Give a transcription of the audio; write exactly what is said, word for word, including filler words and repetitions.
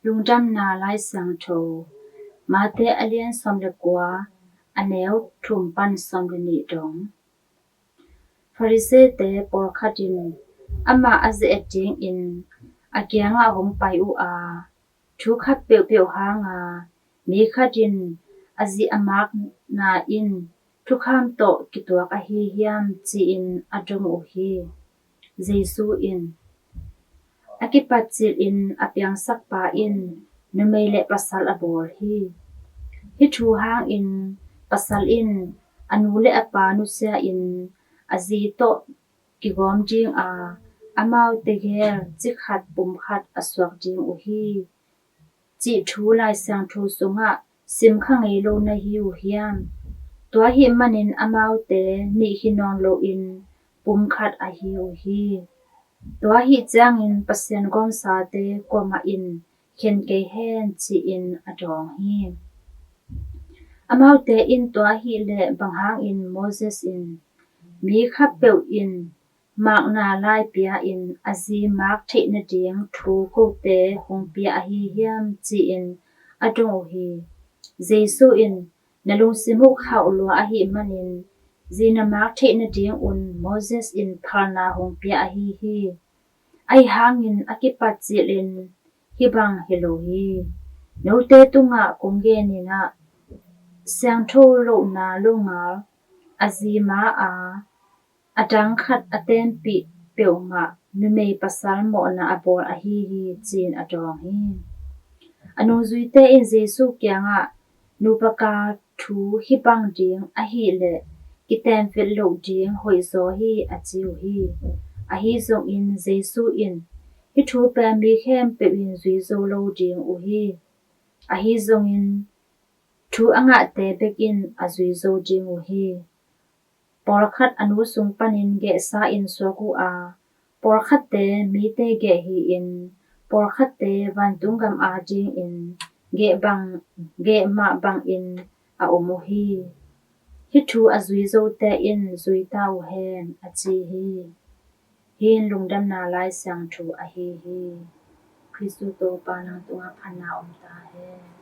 Lungdamna Lai Siangtho, Mate a lian sawm le kua, a neu thum pan sawm le nih dong. Farisee-te pawlkhat in amah a ze-et dingin a kiangah hong pai uh a, thu khat peuhpeuh hanga mi khat in a zi a makna in thukham tawh kituak ahi hiam, ci-in a dong uh hi. Jesu in, a kipat cilin a piangsakpa in numei le pasal a bawl hi. Hih thu hangin pasal in a nu le a pa nusia-in a zi tawh kigawm dinga, amaute gel cikhat pumkhat a suak ding uh hi, cih thu Lai Siangtho sungah simkha ngei lo na hi uh hiam? Tua ahih manin amaute nih hi nawn loin pumkhat ahi uh hi. Tua ahih ciangin Pasian gawmsate kuamah in khen kei hen, ci-in a dawng hi. Amaute in, tua ahih leh bang hangin Moses in mi kha peuh in makna lai pia-in a zi mak theih nading thu kote hong pia ahi hiam, ci-in a dong uh hi. Jesu in, na lungsim uh khauh lua ahih manin zi na mak theih nadingun Moses in phalna hong pia ahi hi. Ahi hangin a kipat cilin hih bang hi lo hi. Note tungah kong genin ah, siangtho lohna longal a zi ma a, a dang khat a tenpih peuhmah numei pasal mawhna a bawl ahi hi, ci-in a dawng hi. A nungzuite in Jesu kiangah, nupa ka thu hih bang ding ahih leh kitenpih loh ding hoihzaw hi, a ci uh hi. Ahi zongin Jesu in, hih thu pen mi khempeuh in zui zo lo ding uh hi. Ahi zongin thu a ngahte bek in a zui zo ding uh hi. Pawlkhat a nu sung panin gehsa-in suak uh a, pawlkhatte mite geh hi-in, pawlkhatte vantung gam adingin geh bang, geh mah bangin a om uh hi. Hih thu a zui zote in zui ta uh hen, a ci hi. Hih in Lungdamna Lai Siangtho ahi hi. Khristu Topa, nang tungah phatna om ta hen.